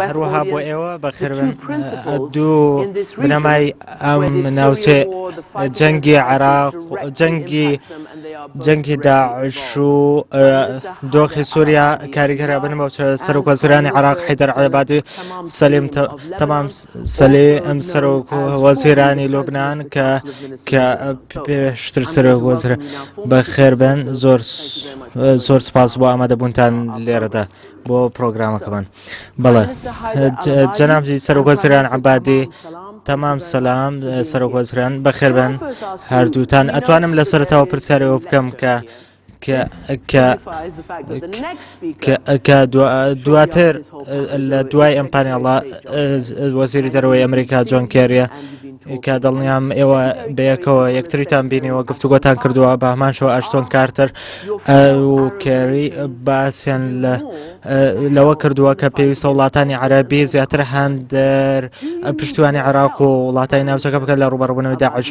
هەروەها بۆ ئێوە بەخێربێن دوو بنەمای ئەم ناوچێ جەنگی عراق جەنگی جەنگی داعش و دۆخی سووریا کاریگەرە بن بۆ سەرۆک وەزیرانی عراق حیدەر عێبادی سەلیم تەمام سەلیم سەرۆک وەزیرانی لوبناان کە کە پێشتر سەرۆک وەزیر بەخێربێن زۆر زۆر سپاس بۆ ئامادەبوونتان لێرەدا. بۆ پرۆگرامەکەمان بەڵێ جەنابی سەرۆک وەزیران عەبادی تەمام سەلام سەرۆک وەزیران بەخێربن هەردووتان ئەتوانم لە سەرەتاوە پرسیارەوە بکەم کە کە کە دواتر لە دوای ئەم پانێڵە وەزیری دەرەوەی ئەمریکا جۆن کێریە کە دڵنیام ئێوە بەیەکەوە یەکتریتان بینیوە گفتوگۆتان کردووە بە هەمان شێوە ئەشتۆن کارتەر و کێری باسیان لە لەوە کردووە کە پێویستە وڵاتانی عەربی زیاتر هەندەر پشتیوانی عراق و وڵاتانی ناوچەکە بکەن لە ڕوبەڕبوونەوەی داعش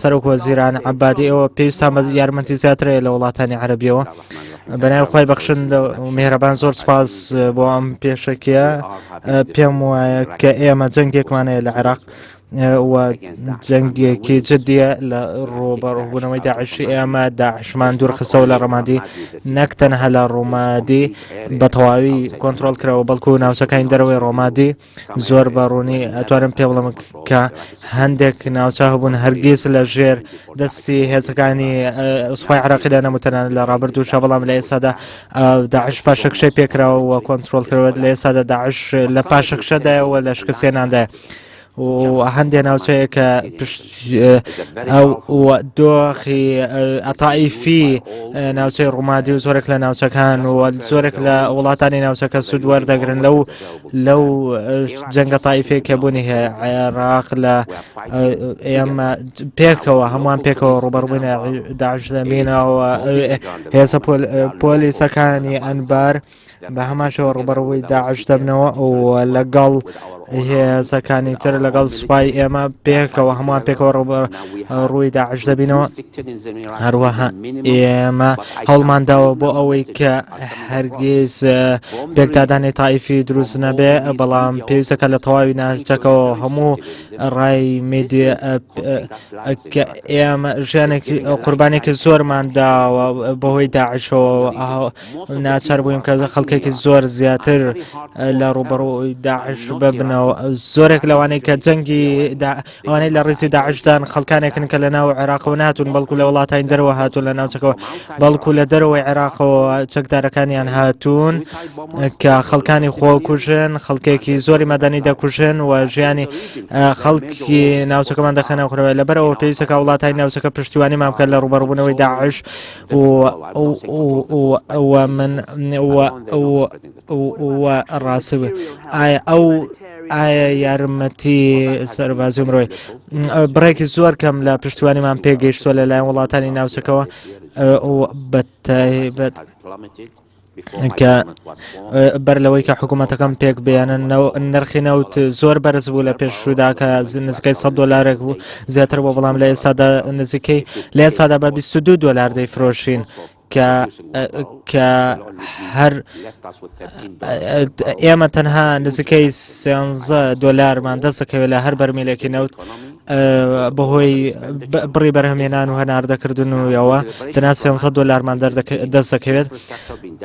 سەرۆک وەزیران عەبادی ئێوە پێویستان بە یارمەتی زیاترەیە لە وڵاتانی عەربیەوە بەناوی خی بەخشن مهرەبان زۆر سپاس بۆ ئەم پێشەکیە پێم وایە کە ئێمە جەنگێکمان هەیە لە عێراق و جەنگێکی جدیە لە ڕوبەڕوبوونەوەی داعشی ئێمە داعشمان دوورخستەوە لە ڕەمادی نەک تەنها لە ڕوومادی بە تەواوی کۆنتترۆل کراوە بەڵکو ناوچەکانی دەرەوەی ڕۆمادی زۆر بە ڕوونی ئەتوانم پێ بڵم کە هەندێک ناوچە هەبوون هەرگیز لە ژێر دەستی هێزەکانی سوپای عراقیدا نەموتەنان لە ڕابردووشە بەڵام لە ئێستادا داعش پاشەکشەی پێکراوە و کۆنتترۆل کراوە لە ئێستادا داعش لە پاشەکشەدایە و لە شکستێناندایە. و هەندێک ناوچەیە کە پشت ئەو دۆخی ئەتائیفی ناوچەی ڕوومادی و زۆرێک لە ناوچەکان و زۆرێک لە وڵاتانی ناوچەکە سوود وەردەگرن لەو لەو جەنگە تایفێک کە بوونی هەیە عێراق لە ئێمە پێکەوە هەمووان پێکەوە ڕوبەڕبووین داعش دەبینەوە هێزە پۆلیسەکانی ئەنبار بە هەمان شێوە ڕوبەڕووی داعش دەبنەوە و لەگەڵ هێزەکانی تر لەگەڵ سوپای ئێمە پێکەوە هەمووان پێکەوە ڕوبەر ڕووی داعش دەبینەوە هەروەها ئێمە هەوڵمان داوە بۆ ئەوەی کە هەرگیز پێکدادانی تایفی دروست نەبێ بەڵام پێویستەکە لە تەواوی ناوچەکەەوە هەموو ڕای میدی کە ئێمە ژیانێکی قوربانێکی زۆرمان داوە بەهۆی داعشەوە ناچار بووین کە خەڵکێکی زۆر زیاتر لە ڕوبەڕووی داعش ببنەوە زۆرێک لەوانەی کە جەنگی ئەوانەی لە ڕیزی داعشدان خەڵکانێکن کە لە ناو عێراقەوە ناتون بەڵکو لە وڵاتانی دەرەوە هاتوون لە ناوچەکەەوە بەڵکو لە دەرەوەی عێراقەوە چەکدارەکانیان هاتوون کە خەڵکانی خۆکوژن خەڵکێکی زۆری مەدەنی دەکوژن و ژیانی خەڵکی ناوچەکەمان دەخەنە خورەوە لەبەرەوە پێویستەکە وڵاتانی ناوچەکە پشتیوانیمان بکەن لە ڕوبەڕبوونەوەی داعش و من و ڕاست ئایا ئەو ئایا یارمەتی سەربازی مرۆی بڕێکی زۆر کەم لە پشتیوانیمان پێگەیشتووە لەلایەن وڵاتانی ناوچەکەوە بە تایبەت کە بەر لەوەی کە حکوومەتەکەم پێک بێنن نرخی نەوت زۆر بەرز بوو لە پێشودا کە نزیکەی 100 دلارێک بوو زیاتر بۆ بەڵام لە ئێستادا نزیکەی لە ئێستادا بە 22 دلار دەیفرۆشین کە کە هەر ئێمە تەنها نزیکەی سێنزە دۆلارمان دەست دەکەوێت لە هەر بەرمیلێکی نەوت بەهۆی بڕی بەرهەمێنان و هەناردەکردن و یەوە تەنها 300 دلارمان دەست دەکەوێت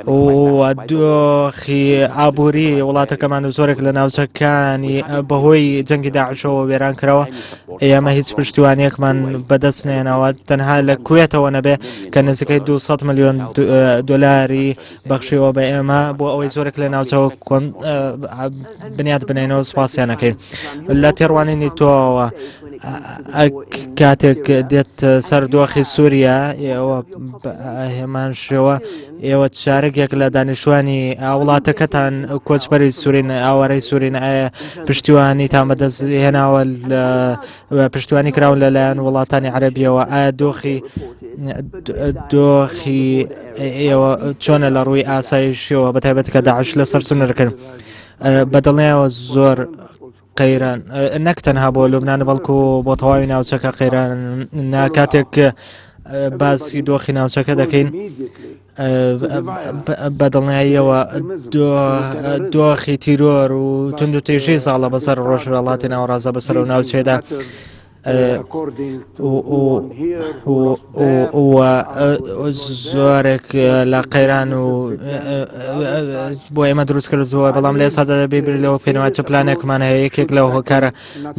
و دۆخی ئابووری وڵاتەکەمان و زۆرێک لە ناوچەکانی بەهۆی جەنگی داعشەوە وێران کراوە ئێمە هیچ پشتیوانیەکمان بەدەست نێنەوە تەنها لە کوێتەوە نەبێ کە نزیکەی 200 میلیۆن دلاری بەخشیەوە بە ئێمە بۆ ئەوەی زۆرێک لە ناوچەوە بنیات بنێنەوە سوپاسیانەکەین لە تێڕوانینی تۆوە کاتێک دێت سەر دۆخی سووریا ئێوە هێمان شێوە ئێوە چارەگێک لە دانیشتوانی وڵاتەکەتان کۆچبەری سوورین ئاوارەی سوورین ئایا پشتیوانیتان بەدەست هێناوە لە پشتیوانی کراون لەلایەن وڵاتانی عەرەبیەوە ئایا دۆخی دۆخی ئێوە چۆنە لە ڕووی ئاسایشیەوە بە تایبەت کە داعش لەسەر سنوورەکەن بەدڵنیایەوە زۆر قەیران نەک تەنها بۆ لوبناان بەڵکو بۆ تەواوی ناوچەکە قەیران ناکاتێک باسی دۆخی ناوچەکە دەکەین. بە دڵنیاییەوە دۆخی تیرۆر و توندوتیژی زاڵە بەسەر ڕۆژهەڵاتی ناوەڕاستدا بەسەر و ناوچەیەدا زۆرێک لە قەیران و بۆ ئێمە دروست کردووە بەڵام لە ئێستادا دەبێ بیر لەوە بکەینەوە چ پلانێکمان هەیە یەکێک لە هۆکارە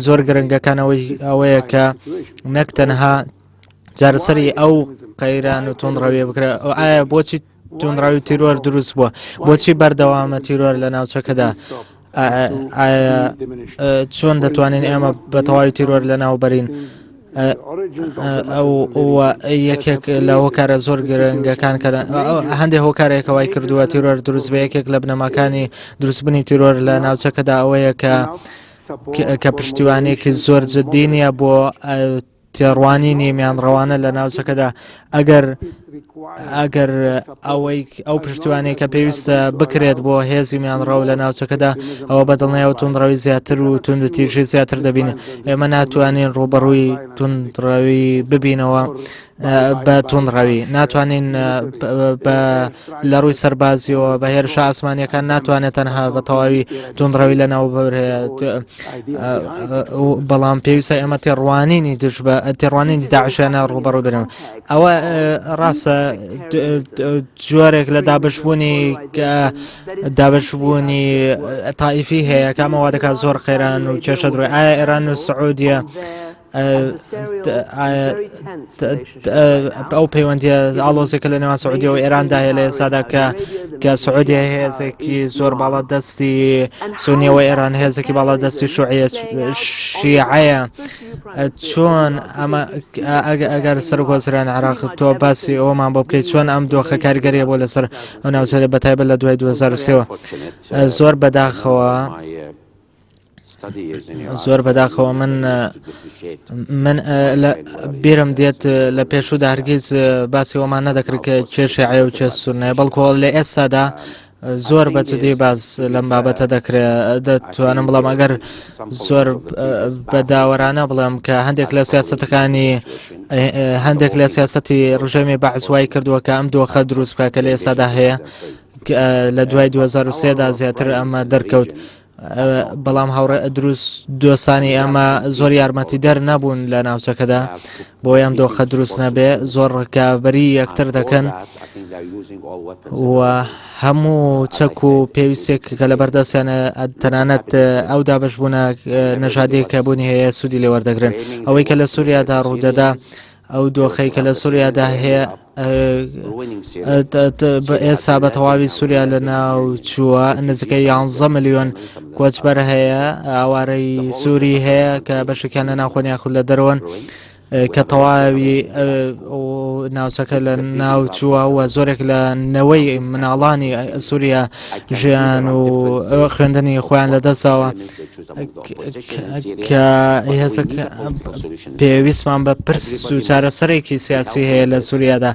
زۆر گرنگەکانەوەی ئەوەیە کە نەک تەنها چارەسەری ئەو قەیران و توندڕەویە بکرێت ئایا بۆچی توندڕەوی تیرۆر دروست بووە بۆچی بەردەوامە تیرۆر لە ناوچەکەدا ئایا چۆن دەتوانین ئێمە بە تەواوی تیرۆر لە ناوبەرین ئەو یەکێک لە هۆکارە زۆر گرنگەکان کە هەندێک هۆکارێکە وای کردووە تیرۆر دروست بە یەکێک لە بنەماکانی دروستبوونی تیرۆر لە ناوچەکەدا ئەوەیە کە کە پشتیوانێکی زۆر جددی نییە بۆ تێڕوانینی میانڕەوانە لە ناوچەکەدا ئەگەر ئەگەر ئەوەی ئەو پشتیوانەی کە پێویستە بکرێت بۆ هێزی میانڕەو لە ناوچەکەدا ئەوە بەدڵنیایەوە توندڕەوی زیاتر و توندوتیژی زیاتر دەبین ئێمە ناتوانین ڕووبەڕووی توندڕەوی ببینەوە بە توندڕەوی ناتوانین بە لە ڕووی سەربازیەوە بە هێرشە ئاسمانیەکان ناتوانێت تەنها بە تەواوی توندڕەوی لە ناو ببرێت بەڵام پێویستە ئێمە تێڕوانینی دژ بە تێڕوانینی داعشیانە ڕووبەڕوو بن ئەوە ڕاستە جۆرێک لە دابشبوونی دابشبوونی تائیفی هەیە کامەوە دەکات زۆر قەیران و کێشە دروێ ئایا ئێران و سعودیە ئەو پەیوەندیە ئاڵۆزێکە لە نێوان سعودیە و ئێراندا هەیە لە ئێستادا کە کە سعودیە هێزێکی زۆر باڵا دەستی سونیەوە ئێران هێزێکی باڵا دەستی شوعیە شیعەیە چۆن ئەمە ئەگەر سەرۆک وەزیران عراق تۆ باسی ئەومان بۆ بکەیت چۆن ئەم دۆخە کاریگەریە بۆ لەسەر ئەو ناوچەیە بەتایبەت لە دوای 2023ەوە زۆر بەداخەوە زۆر بەداخەوە من من لە بیرم دێت لە پێشوودا هەرگیز باسی ئەومان نەدەکرد کە کێ شیعەیە و کێ سوننەیە بەڵکو لە ئێستادا زۆر بە جدی باس لەم بابەتە دەکرێت دەتوانم بڵام ئەگەر زۆر بە داوەرانە بڵێم کە هەندێک لە سیاستەکانی هەندێک لە سیاستی ڕژێمی بەعس وای کردووە کە ئەم دۆخە دروست بکە کە لە ئێستادا هەیە لە دوای 2023 دا زیاتر ئەمە دەرکەوت بەڵام هاوڕێ دروست دۆستانی ئێمە زۆر یارمەتیدەر نەبوون لە ناوچەکەدا بۆی ئەم دۆخە دروست نەبێ زۆر ڕکابی یەکتر دەکەن و هەموو چەک و پێویستێک کە لە بەردەستیانە تەنانەت ئەو دابشبوونە نەژادێک کە بوونی هەیە سوودی لێوەردەگرن ئەوەی کە لە سووریادا ڕوودەدا ئەو دۆخەی کە لە سووریادا هەیە ئێستا بە تەواوی سووریا لە ناو چووە نزیکەی 11 ملیۆن کۆچبەر هەیە ئاوارەی سووری هەیە کە بەشێکیان لە ناوخۆن یاخود لە دەرەوەن کە تەواوی ناوچەکە لە ناو چووە و زۆرێک لە نەوەی مناڵانی سووریا ژیان و خوێندنی خۆیان لەدەستداوە کە هێزەکە پێویستمان بە پرس و چارەسەرێکی سیاسی هەیە لە سووریادا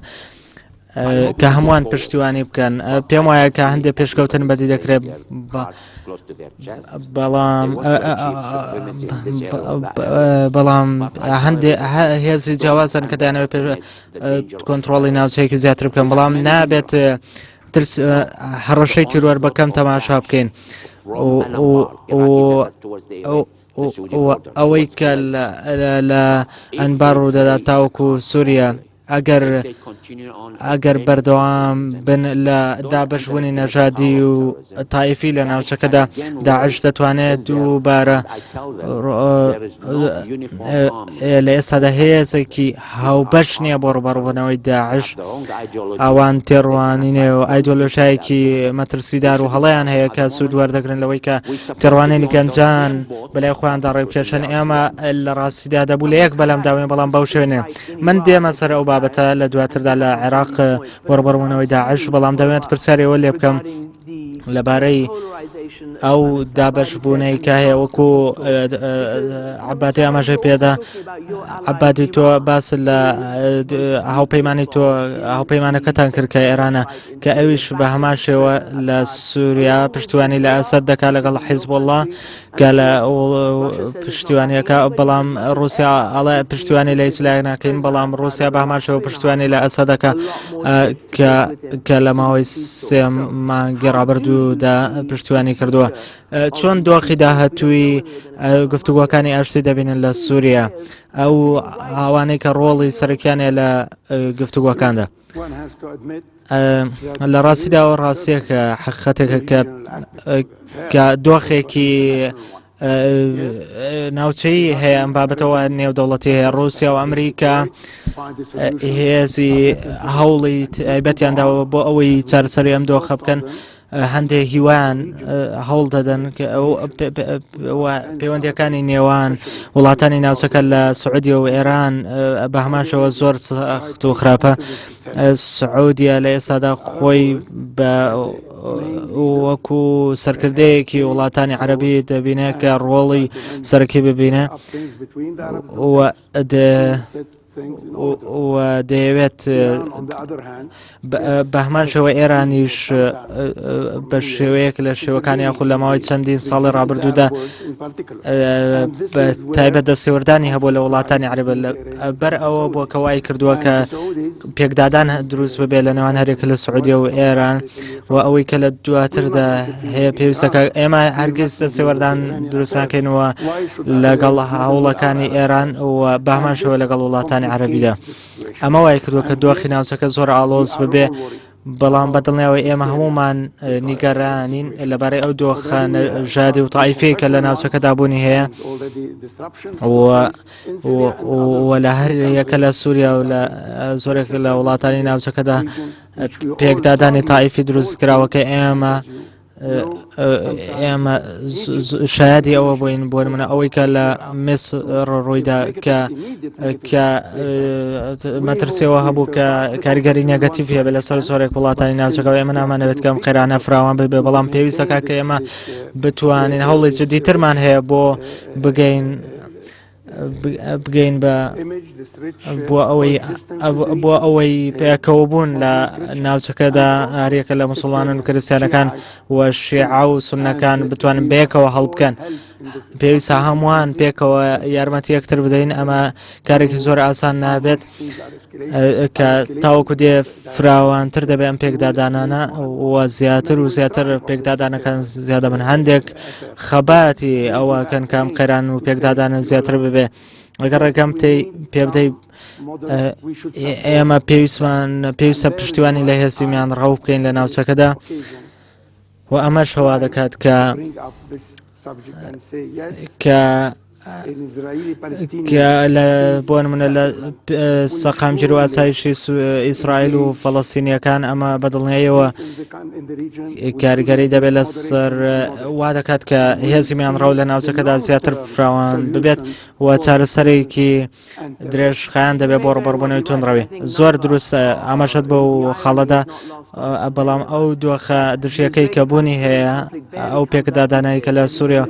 کە هەمووان پشتیوانی بکەن پێم وایە کە هەندێک پێشکەوتن بەدی دەکرێت بەڵام بەڵام هەندێک هێزی جیاوازن کە دانەوە پێش کۆنتترۆڵی ناوچەیەکی زیاتر بکەن بەڵام نابێت ترس هەڕەشەی تیرۆر بەکەم تەماشا بکەین ئەوەی کە لە ئەنبار ڕوودەدات تاوەکو سووریا ئەگەر ئەگەر بەردەوام بن لە دابەشبوونی نەژادی و تایفی لە ناوچەکەدا داعش دەتوانێت دووبارە لە ئێستادا هێزێکی هاوبەش نییە بۆ ڕوبەڕوبوونەوەی داعش ئەوان تێڕوانینێ و ئایدۆلۆژیایەکی مەترسیدار و هەڵەیان هەیە کە سوود وەردەگرن لەوەی کە تێڕوانینی گەنجان بەلای خۆیاندا ڕێبکێشن ئێمە لە ڕاستیدا دەبوو لە یەک بەلەم داوێن بەڵام بەو شوێنێ من دێمە سەر ئەو بابەتە لە دواتردا لە عێراق بۆ ڕوبەڕوبوونەوەی داعش بەڵام دەمەوێت پرسیارێەوە لێ بکەم. لەبارەی ئەو دابەشبوونەی کە هەیە وەکو عبادی ئاماژەی پێدا عبادی تۆ باس لە هاوپەیمانی تۆ هاوپەیمانەکەتان کرد کە ئێرانە کە ئەویش بە هەمان شێوە لە سووریا پشتیوانی لە ئەسەد دەکات لەگەڵ حیزبوڵڵا کە لە پشتیوانیەکە بەڵام رووسیا ئەڵێ پشتیوانی لە هیچ لایەک ناکەین بەڵام رووسیا بە هەمان شێوە پشتیوانی لە ئەسەدەکە کە کە لە ماوەی سێ مانگی ڕابردوودا پشتیوانی کردووە چۆن دۆخی داهاتووی گفتوگۆکانی ئاشتی دەبینن لە سووریا ئەو ئەوانەی کە ڕۆڵی سەرەکیانە لە گفتوگۆکاندا لە ڕاستیدا ئەوە ڕاستیەکە حقیقەتێکە کە کە دۆخێکی ناوچەی هەیە ئەم بابەتەوە نێودەوڵەتی هەیە ڕوسیا و ئەمریکا هێزی هەوڵی تایبەتیان داوە بۆ ئەوەی چارەسەری ئەم دۆخە بکەن هەندێک هیوایان هەوڵ دەدەن کە ئەو پەیوەندیەکانی نێوان وڵاتانی ناوچەکە لە سعودیە و ئێران بە هەمان شێوە زۆر سەخت و خراپە سعودیە لە ئێستادا خۆی بە وەکو سەرکردەیەکی وڵاتانی عەربی دەبینێ کە ڕۆڵی سەرەکی ببینێ و و دەیەوێت بە هەمان شێوە ئێرانیش بە شێوەیەک لە شێوەکان یاخود لە ماوەی چەندین ساڵی ڕابردوودا بە تایبەت دەستێوەردانی هەبوو لە وڵاتانی عەرەب بەر ئەوە بۆ کە وای کردووە کە پێکدادان دروست ببێت لە نێوان هەرێک لە سعودیە و ئێران و ئەوەی کە لە دواتردا هەیە پێویستەکە ئێمە هەرگیز دەستێوەردان دروست ناکەینەوە لەگەڵ هەوڵەکانی ئێران و بەهەمان شێوە لەگەڵ وڵاتانی عەرەبیدا ئەمە وای کردووە کە دۆخی ناوچەکە زۆر ئاڵۆز ببێ بەڵام بەدڵنیاوە ئێمە هەمومان نیگەرانین لەبارەی ئەو دۆخە ژادی و تایفەیە کە لە ناوچەکەدا بوونی هەیە و لە هەر یەکە لە سووریا و لە زۆرێک لە وڵاتانی ناوچەکەدا پێکدادانی تایفی دروست کراوە کە ئێمە ئێمە شایەتی ئەوە بووین بۆ نمونە ئەوەی کە لە میسر ڕوویدا کە کە مەترسیەوە هەبوو کە کاریگەری نێگەتیڤ هەبێت لەسەر زۆرێک وڵاتانی ناوچەکە ئێمە نامانەوێت کەم قەیرانە فراوان ببێ بەڵام پێویستەکە کە ئێمە بتوانین هەوڵی جدیترمان هەیە بۆ بگەین بگەین بە بۆ ئەوەی بۆ ئەوەی پێکەوە بوون لە ناوچەکەدا هەریەکە لە مسلمانان و کریسیانەکان و شیعە و سونەکان بتوانن بەیەکەوە هەڵبکەن پێویستە هەمووان پێکەوە یارمەتی یەکتر بدەین ئەمە کارێکی زۆر ئاسان نابێت کە تاوەکو دێ فراوانتر دەبێ ئەم پێکدادانانە و زیاتر و زیاتر پێکدادانەکان زیادە من هەندێک خەباتی ئەوە کەن کام قەیران و پێکدادانە زیاتر ببێ ئەگەر ڕێگەم تی پێ بدەی ئێمە پێویستمان پێویستە پشتیوانی لە هێزی میان ڕەو بکەین لە ناوچەکەدا و ئەمەش هەوا دەکات کە کە کە لە بۆ نمونە لە سەقامگیر و ئاسایشی ئیسرائیل و فەڵەستینیەکان ئەمە بەدڵنیایەوە کاریگەری دەبێت لەسەر وا دەکات کە هێزی میانڕەو لە ناوچەکەدا زیاتر فراوان ببێت و چارەسەرێکی درێژخایەن دەبێت بۆ ڕوبەڕبوونەوەی توندڕەوی زۆر دروست ئاماژەت بەو خاڵەدا بەڵام ئەو دۆخە دژیەکەی کە بوونی هەیە ئەو پێکدادانایی کە لە سووریا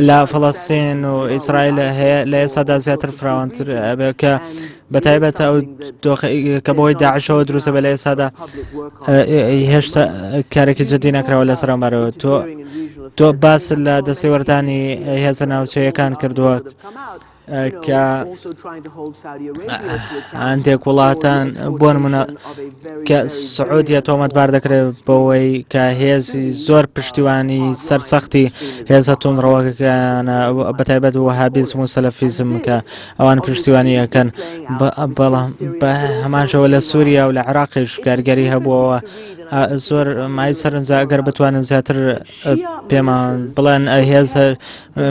لە فەڵەستین و ئیسرائیل هەیە لە ئێستادا زیاتر فراوانتر ئەبێت کە بە تایبەت ئەو دۆخە کە بەهۆی داعشەوە دروستە بە لە ئێستادا هێشتا کارێکی جدی نەکراوە لەسەر ئەم بارەوە تۆ تۆ باس لە دەستێوەردانی هێزە ناوچەیەکان کردووە کە هەندێک وڵاتان بۆ نمونە کە سعودیە تۆمەتبار دەکرێت بەوەی کە هێزی زۆر پشتیوانی سەرسەختی هێزە توندڕەوەکانە بەتایبەت وەهابیزم و سەلەفیزم کە ئەوان پشتیوانی ئەکەن بەڵام بە هەمان شێوە لە سووریا و لە عێراقیش کارگەری هەبووەوە زۆر مای سەرنجا ئەگەر بتوانن زیاتر پێمان بڵێن هێزە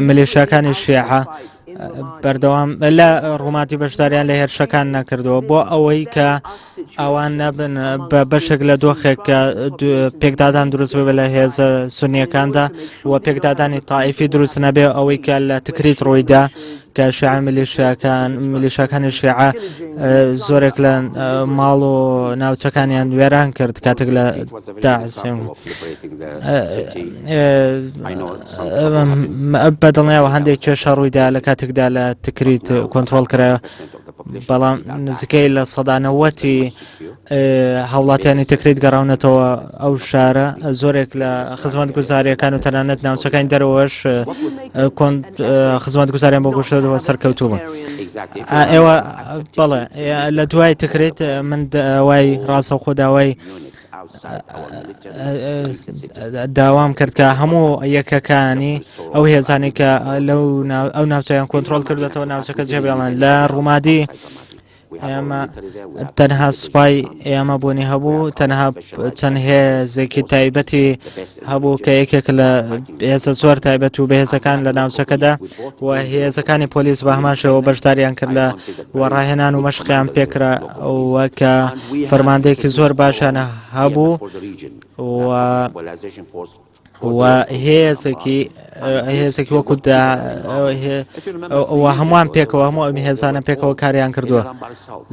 ملیشیاکانی شیعە بەردەوام لە ڕووماتی بەشداریان لە هێرشەکان نەکردەوە بۆ ئەوەی کە ئەوان نەبن بە بەشێک لە دۆخێک کە پێکدادان دروست بێ لە هێزە سونیەکاندا و پێکدادانی تائیفی دروست نەبێ ئەوەی کە لە تکریت ڕوویدا. کە شیعە میلیشیاکان میلیشاکانی شیعە زۆرێک لە ماڵ و ناوچەکانیان وێران کرد کاتێک لە داعش بە دڵنیاوە هەندێک کێشە ڕوویدا لە کاتێکدا لە تکریت کۆنترۆڵ کرایەوە بەڵام نزیکەی 90%ی هاوڵاتیانی تکریت گەڕاونەتەوە ئەو شارە زۆرێک لە خزمەت گوزاریەکان و تەنانەت ناوچەکانی دەرەوەش خزمەت گوزاریان بۆ گۆشتەوە سەرکەوتوو بوون ئێوە بەڵێ لە دوای تکریت من داوای ڕاستەوخۆ داوای داوام کرد کە هەموو یەکەکانی ئەو هێزانی کە لەو ئەو ناوچەیان کۆنترۆڵ کردێتەوە ناوچەکە جێبێڵن لە ڕوومادی ئێمە تەنها سوپای ئێمە بوونی هەبوو تەنها چەند هێزێکی تایبەتی هەبوو کە یەکێک لە هێزە زۆر تایبەت و بەهێزەکان لە ناوچەکەدا و هێزەکانی پۆلیس بە هەمان شێوە بەشداریان کرد لە و ڕاهێنان و مەشقیان پێکرا وەکە فەرماندەیەکی زۆر باشانە هەبوو و و هێزێکی هێزێکی وەکو دا و هەمووان پێکەوە هەموو ئەم هێزانە پێکەوە کاریان کردووە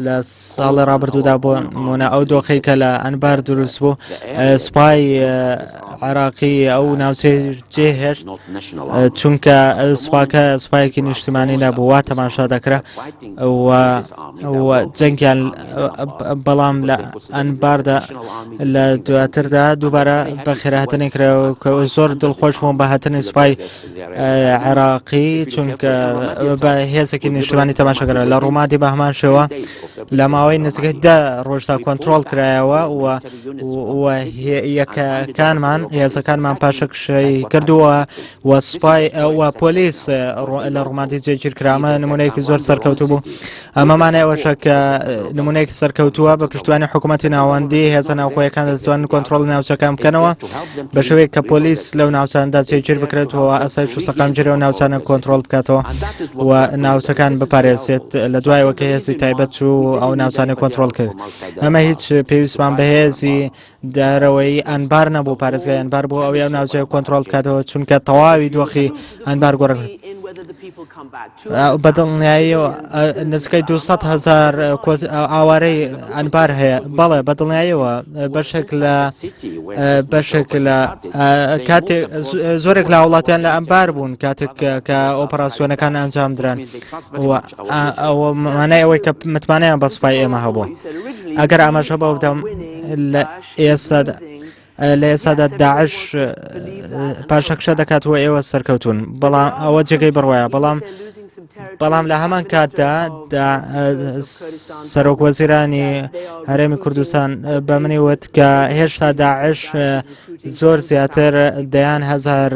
لە ساڵی ڕابردوودا بۆ نمونە ئەو دۆخی کە لە ئەنبار دروست بوو سوپای عراقی ئەو ناوچەی جێهێشت چونکە سوپاکە سوپایەکی نیشتیمانی نەبوو وا تەماشا دەکرا و جەنگیان بەڵام لە ئەنباردا لە دواتردا دووبارە بە خێراهاتنی کرا کە زۆر دڵخۆش بووم بە هاتنی سوپای عێراقی چونکە بە هێزێکی نیشتمانی تەماشاکرا لە ڕوومادی بە هەمان شێوە لە ماوەی نزیکەی 10 ڕۆژدا کۆنترۆڵ کرایەوە و و یەکەکانمان هێزەکانمان پاشەکشەی کردووە و سوپای و پۆلیس لە ڕوومادی جێگیر کرامە نمونەیەکی زۆر سەرکەوتوو بوو ئەمە مانای ئەوەشە کە نمونەیەکی سەرکەوتووە بە پشتیوانی حکوومەتی ناوەندی هێزە ناوخۆیەکان دەتوانن کۆنترۆڵی ناوچەکان بکەنەوە بە شێوەیەک کە پۆلیس لەو ناوچاندا جێگیر بکرێتەوە ئاسایش و سەقامگیری ئەو ناوچانە کۆنترۆڵ بکاتەوە و ناوچەکان بپارێزێت لە دوایەوە کە هێزی تایبەت چوو ئەو ناوچانە کۆنترۆڵ کرد ئەمە هیچ پێویستمان بە هێزی دەرەوەی ئەنبار نەبوو پارێزگای ئەنبار بۆ ئەوەی ئەو ناوچەیە کۆنترۆڵ بکاتەوە چونکە تەواوی دۆخی ئەنبار گۆڕ بە دڵنیاییەوە نزیکەی 200 هزار ئاوارەی ئەنبار هەیە بەڵێ بە دڵنیاییەوە بەشێک لە بەشێک لە کاتێک زۆرێک لە وڵاتیان لە ئەنبار بوون کاتێک کە ئۆپەراسیۆنەکان ئەنجام دران ئەوە مانای ئەوەی کە متمانەیان بە سوپای ئێمە هەبوو ئەگەر ئاماژە بەوە بدەم لە ئێستادا لە ئێستادا داعش پاشەکشە دەکات و ئێوە سەرکەوتون بەڵام ئەوە جێگەی بڕواە بەڵام بەڵام لە هەمان کاتدا سەرۆک وەزیرانی هەرێمی کوردستان بە منی وت کە هێشتا داعش زۆر زیاتر دەیان هەزار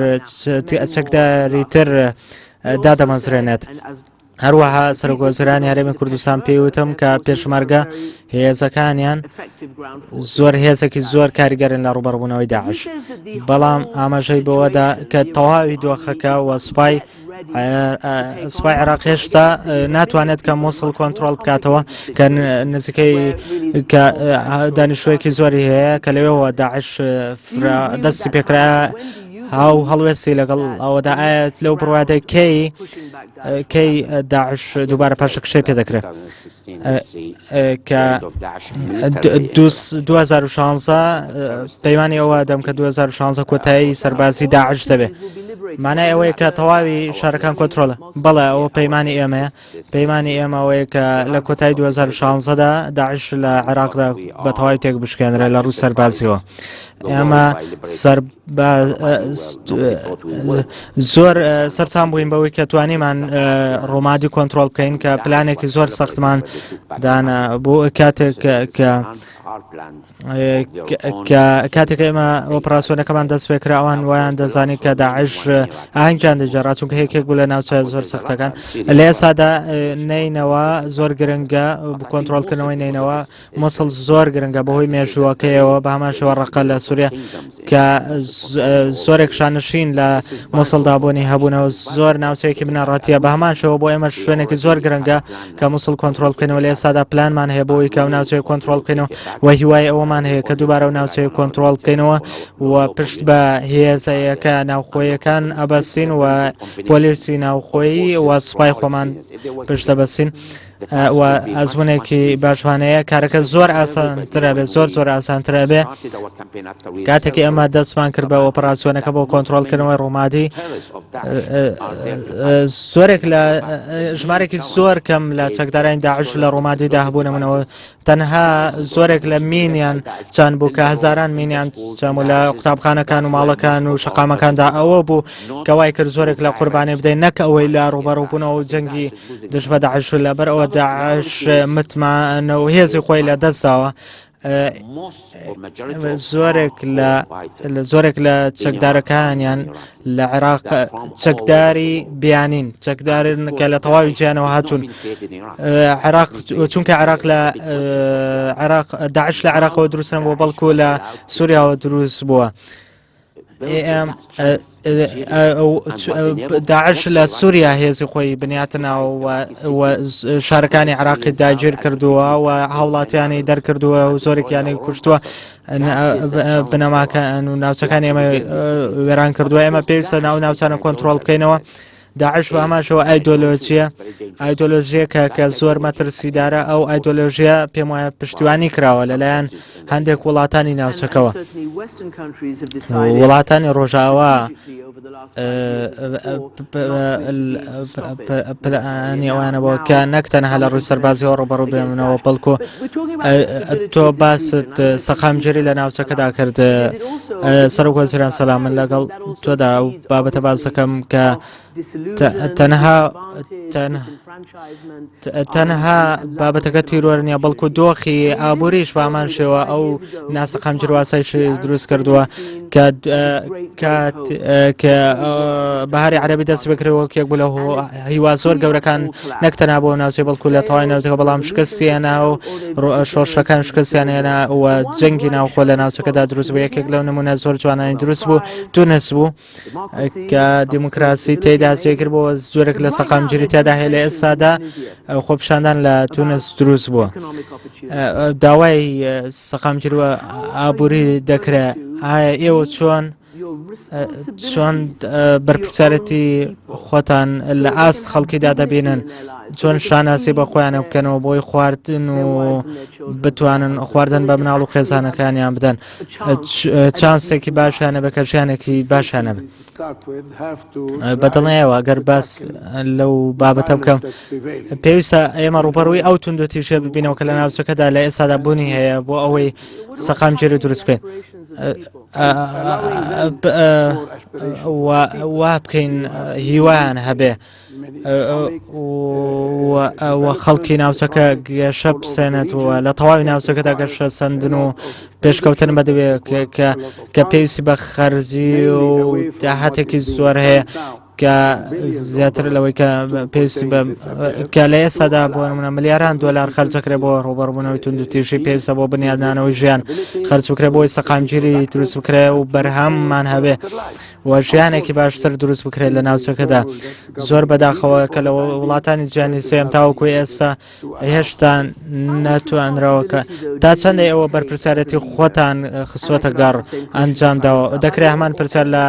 چەکداری تر دادەمەزرێنێت. هەروەها سەرۆکوەزیرانی هەرێمی کوردستان پێی وتم کە پێشمەرگە هێزەکانیان زۆر هێزێکی زۆر کاریگەرن لە ڕوبەڕبوونەوەی داعش بەڵام ئاماژەی بەوەدا کە تەواوی دۆخەکە و سوپای سوپای عێراق هێشتا ناتوانێت کە مووسڵ کۆنتترۆل بکاتەوە کە نزیکەی کە دانیشتوویەکی زۆری هەیە کە لەوێەوە داعش دەستی پێکرا هاو هەڵوێستی لەگەڵ ئەوەدا ئایا لەو بڕوادە کەی کەی داعش دووبارە پاشەکشەی پێ دەکرێت کە 2016 پەیمانی ئەوە دەم کە 2016 کۆتایی سەربازی داعش دەبێت مانای ئەوەیە کە تەواوی شارەکان کۆنترۆڵە بەڵێ ئەوە پەیمانی ئێمەیە پەیمانی ئێمە ئەوەیە کە لە کۆتایی 2016 دا داعش لە عێراقدا بە تەواوی تێک بشکێنرێت لە ڕووی سەربازیەوە ئێمە سەر زۆر سەرسام بووین بەوەی کە توانیمان ڕۆمادی کۆنترۆڵ بکەین کە پلانێکی زۆر سەختمان دانا بۆ کاتێک کە کە کاتێک ئێمە ئۆپراسیۆنەکەمان دەست پێکرا ئەوان وایان دەزانی کە داعش ئاهەنگیان دەگێڕا چونکە یەکێک بوو لە ناوچە زۆر سەختەکان لە ئێستادا نەینەوە زۆر گرنگە کۆنترۆڵکردنەوەی نەینەوە موسڵ زۆر گرنگە بەهۆی مێژووەکەیەوە بە هەمان شێوە ڕەقە لە سووریا کە زۆرێک شانشین لە موسڵدا بوونی هەبوونەوە زۆر ناوچەیەکی بنەڕەتیە بە هەمان شێوە بۆ ئێمە شوێنێکی زۆر گرنگە کە موسڵ کۆنترۆڵ بکەینەوە لە ئێستادا پلانمان هەیە بۆ ئەوەی کە ئەو ناوچەیە کۆنترۆڵ بکەینەوە و هیوای ئەوەمان هەیە کە دووبارە و ناوچەیە کۆنتترۆل بکەینەوە و پشت بە هێزەیەکە ناوخۆیەکان ئەبەسین و پۆلیسی ناوخۆیی و سوپای خۆمان پشت دەبەسین. و ئەزمونێکی باشوانەیە کارەکە زۆر ئاسانترە بێ زۆر زۆر ئاسانترە بێ کاتێکی ئەمە دەستمان کرد بە ئۆپەراسیۆنەکە بۆ کۆنتترۆلکردنەوەی ڕوومادی زۆرێک لە ژمارێکی زۆر کەم لە چەکدارانی داعش لە ڕوومادیدا هەبوون منەوە تەنها زۆرێک لە مینیان چەند بوو کە هەزاران مینیان چەم و لە قوتابخانەکان و ماڵەکان و شەقامەکاندا ئەوە بوو کە وای کرد زۆرێک لە قوربانی بدەین نەک ئەوەی لە ڕوبەڕوبوونەوە و جەنگی دژ بە داعش و لەبەر ئەوە داعش متمانە و هێزی خۆی لە دەستداوە زۆرێک لە زۆرێک لە چەکدارەکانیان لە عێراق چەکداری بیانین چەکدارن کە لە تەواوی جیانەوە هاتوون عێراق چونکە عێراق لە عێراق داعش لە عێراقەوە دروستن بۆ بەڵکو لە سووریاوە دروست بووە. داعش لە سووریا هێزی خۆی بنیاتناوە و شارەکانی عراقی داگیر کردووە و هاوڵاتیانی دەرکردووە و زۆرێکیانی کوشتووە بنەماکان و ناوچەکانی ئێمە وێران کردووە ئێمە پێویستە ناو ناوچانە کۆنتترۆل بکەینەوە داعش بە هەمان شێوە ئایدۆلۆژیە ئایدۆلۆژیەکە کە زۆر مەترسیدارە ئەو ئایدۆلۆژیە پێم وایە پشتیوانی کراوە لەلایەن هەندێک وڵاتانی ناوچەکەوە وڵاتانی ڕۆژاوا پلانی ئەوانە بۆ کە نەک تەنها لە ڕووی سەربازیەوە ڕوبەڕوو بێنەوە بەڵکو تۆ باست سەقامگیری لە ناوچەکەدا کرد سەرۆک وەزیران سەلام من لەگەڵ تۆدا ئەو بابەتە باس دەکەم کە تەنها تەنها بابەتەکە تیرۆر نییە بەڵکو دۆخی ئابووریش بامان شێوە ئەو ناسەقامگیرواسایش دروست کردووە کە کە بەهاری عەربی دەست بکرێەوە کێک بوو لە هیوا زۆر گەورەکان نەک تەنها بۆ ناوچەی بەڵکو لە تەواوی ناوچەکە بەڵام شکستیانە و شۆڕشەکان شکستیان هێنا و جەنگی ناوخۆ لە ناوچەکەدا دروست بوو یەکێک لەو نمونە زۆر جوانانی دروست بوو تونس بوو کە دیموکراسی تێدا جێگر بۆ زۆرێک لە سەقامگیری تێدا هەیە لە ئێستادا خۆپیشاندان لە تونس دروست بووە داوای سەقامگیر و ئابووری دەکرێت ئایا ئێوە چۆن چۆن بەرپرسیارەتی خۆتان لە ئاست خەڵکیدا دەبینن چۆن شانازی بە خۆیانە بکەنەوە بۆی خواردن و بتوانن خواردن بە مناڵ و خێزانەکانیان بدەن چانسێکی باشانە بە کە ژیانێکی باشانە بن بەدڵنیایەوە ئەگەر باس لەو بابەتە بکەم پێویستە ئێمە ڕوبەڕووی ئەو توندوتیژە ببینەوە کە لە ناوچەکەدا لە ئێستادا بوونی هەیە بۆ ئەوەی سەقامگیری دروست بکەین وا بکەین هیوایان هەبێ و خەڵکی ناوچەکە گەشە بسێنێت و لە تەواوی ناوچەکەدا گەشە سندن و پێشکەوتن بەدەوێ کە پێویستی بە خەرجی و داهاتێکی زۆر هەیە کە زیاتر لەوەی کە پێویستی بە کە لە ئێستادا بۆ نمونە ملیاران دۆلار خەرجەکرێ بۆ ڕوبەڕبوونەوەی توندوتیژی پێویستە بۆ بنیادنانەوەی ژیان خەرج بکرێ بۆی سەقامگیری دروست بکرێ و بەرهەممان هەبێ و ژیانێکی باشتر دروست بکرێت لە ناوچەکەدا زۆر بەداخەوە کە لە وڵاتانی جیهانی سێم تاوەکو ئێستا هێشتا نەتوانراوە کە تا چەندە ئێوە بەرپرسیارەتی خۆتان خستووەتە گەڕ ئەنجام داوە دەکرێت هەمان پرسیار لە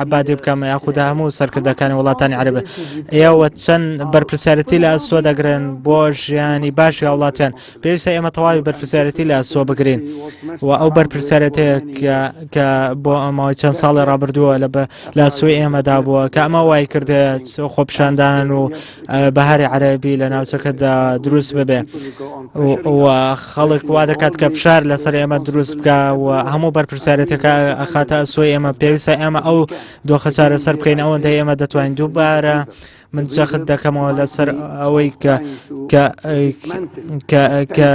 عبادی بکەم یاخود هەموو سەرکردەکانی وڵاتانی عەرەب ئێوە چەند بەرپرسیارەتی لە ئەستۆ دەگرن بۆ ژیانی باشی هاوڵاتیان پێویستە ئێمە تەواوی بەرپرسیارەتی لە ئەستۆ بگرین و ئەو بەرپرسیارەتەیە کە بۆ ماوەی چەند ساڵی ڕابردووە لە لە ئەستۆی ئێمەدا بووە کە ئەمە وای کردێت خۆپیشاندان و بەهاری عەرەبی لە ناوچەکەدا دروست ببێ و خەڵک وا دەکات کە فشار لەسەر ئێمە دروست بکە و هەموو بەرپرسیارەتەکە ئەخاتە ئەسۆی ئێمە پێویستە ئێمە ئەو دۆخە چارەسەر بکەین ئەوەندە ئێمە دەتوانین دووبارە من جەخت دەکەمەوە لەسەر ئەوەی کە کە کە کە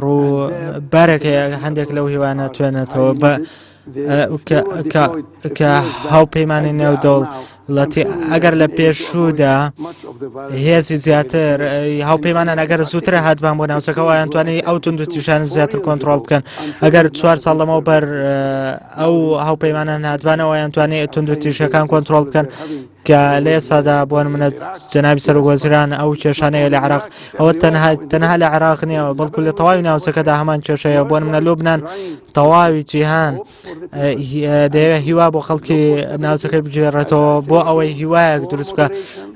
ڕوو بارێک هەیە هەندێک لەو هیوانە توێنێتەوە بە کە هاوپەیمانی نێودەوڵەتی ئەگەر لە پێشوودا هێزی زیاتر هاوپەیمانان ئەگەر زووتر هاتبان بۆ ناوچەکە وایان توانی ئەو توندوتیژان زیاتر کۆنتترۆل بکەن ئەگەر چوار ساڵ لەمەوە بەر ئەو هاوپەیمانان هاتبانەوە یان توانی توندوتیژەکان کۆنتترۆل بکەن. کە لە ئێستادا بۆ نمونە جەنابی سەرۆک وەزیران ئەو کێشانەیە لە عێراق ئەوە تەنها تەنها لە عێراق نییە بەڵکو لە تەواوی ناوچەکەدا هەمان کێشەیە بۆ نمونە لوبناان تەواوی جیهان دەیەوێت هیوا بۆ خەڵکی ناوچەکە بگێڕێتەوە بۆ ئەوەی هیوایەک دروست بکە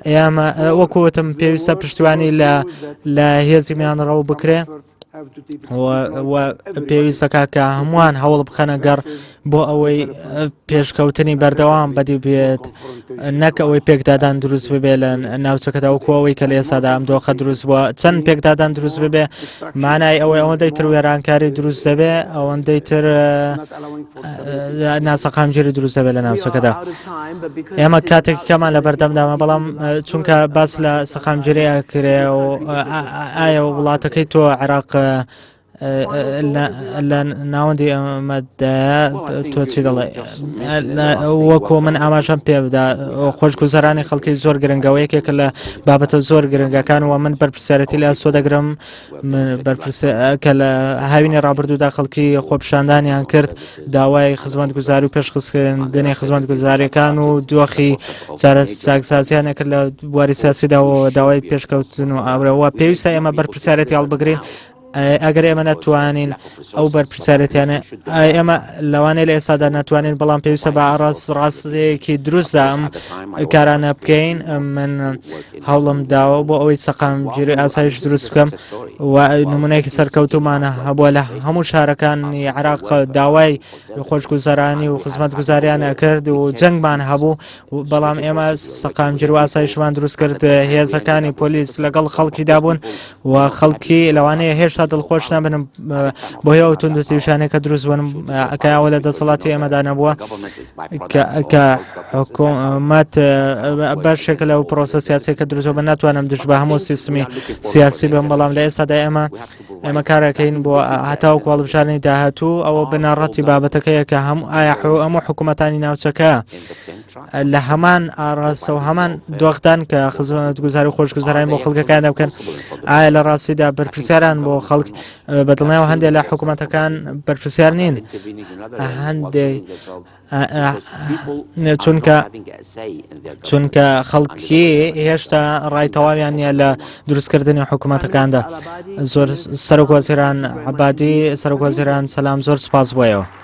ئێمە وەکوتم پێویستە پشتیوانی لە لە هێزی میانڕەو بکرێ و پێویستەکە کە هەمووان هەوڵ بخەنە گەڕ بۆ ئەوەی پێشکەوتنی بەردەوام بەدی بێت نەک ئەوەی پێکدادان دروست ببێ لە ناوچەکەدا وەکو ئەوەی کە لە ئێستادا ئەم دۆخە دروست بووە چەند پێکدادان دروست ببێ مانای ئەوەی ئەوەندەی تر وێرانکاری دروست دەبێ ئەوەندەی تر ناسەقامگیری دروست دەبێت لە ناوچەکەدا ئێمە کاتێک کەمان لە بەردەمدامە بەڵام چونکە باس لە سەقامگیری ئەکرێ و ئایا وڵاتەکەی تۆ عێراق لە ناوەندی ئەمەدایە تۆ چی دەڵێ وەکۆ من ئاماژەم پێ بدا خۆشگوزەرانی خەڵکی زۆر گرنگەوە یەکێکە لە بابەتە زۆر گرنگەکان و من بەرپرسیارەتی لە ئەستۆ دەگرم بەرپرس کە لە هاوینی ڕابردوودا خەڵکی خۆپیشاندانیان کرد داوای خزمەتگوزاری و پێشخستکردنی خزمەتگوزاریەکان و دۆخی چاکسازیان کرد لە بواری سیاسیدا و داوای پێشکەوتن و ئاورەوە پێویستە ئێمە بەرپرسیارەتی هەڵبگرین ئەگەر ئێمە نەتوانین ئەو بەرپرسیارەتیانە ئێمە لەوانەیە لە ئێستادا ناتوانین بەڵام پێویستە بە ئاڕاست ڕاستەیەکی دروستدا ئەم کارانە بکەین من هەوڵم داوە بۆ ئەوەی سەقامگیری ئاسایش دروست بکەم و نمونەیەکی سەرکەوتومانە هەبووە لە هەموو شارەکانی عراق داوای خۆشگوزەرانی و خزمەتگوزاریان کرد و جەنگمان هەبوو بەڵام ئێمە سەقامگیر و ئاسایشمان دروست کرد هێزەکانی پۆلیس لەگەڵ خەڵکیدا بوون و خەڵکی لەوانەیە هێشتا دڵخۆش نەبن بۆ ئەو توندوتیژانەی کە دروست بوون کە ئەوە لە دەسەڵاتی ئێمەدا نەبووە کە حکوومەت بەشێکە لەو پرۆسە سیاسیە کە دروست بە ناتوانم دژ بە هەموو سیستمی سیاسی بم بەڵام لە ئێستادا ئێمە ئێمە کارەکەین بۆ هەتاوەکو هەڵبژاردنی داهاتوو ئەوە بنەڕەتی بابەتەکەیە کە هەموو ئایا هەموو حکوومەتانی ناوچەکە لە هەمان ئاراستە و هەمان دۆخدان کە خزمەتگوزاری و خۆشگوزەرانی بۆ خەڵکەکان دەبکەن ئایا لە ڕاستیدا بەرپرسیاران بۆ خەڵک بەدڵنیاوە هەندێک لە حکوومەتەکان بەرپرسیار نین هەندێک چونکە چونکە خەڵکی هێشتا ڕای تەواویان نییە لە دروستکردنی حکوومەتەکاندا زۆر سەرۆک وەزیران عبادی سەرۆک وەزیران سەلام زۆر سپاس بۆیەوە.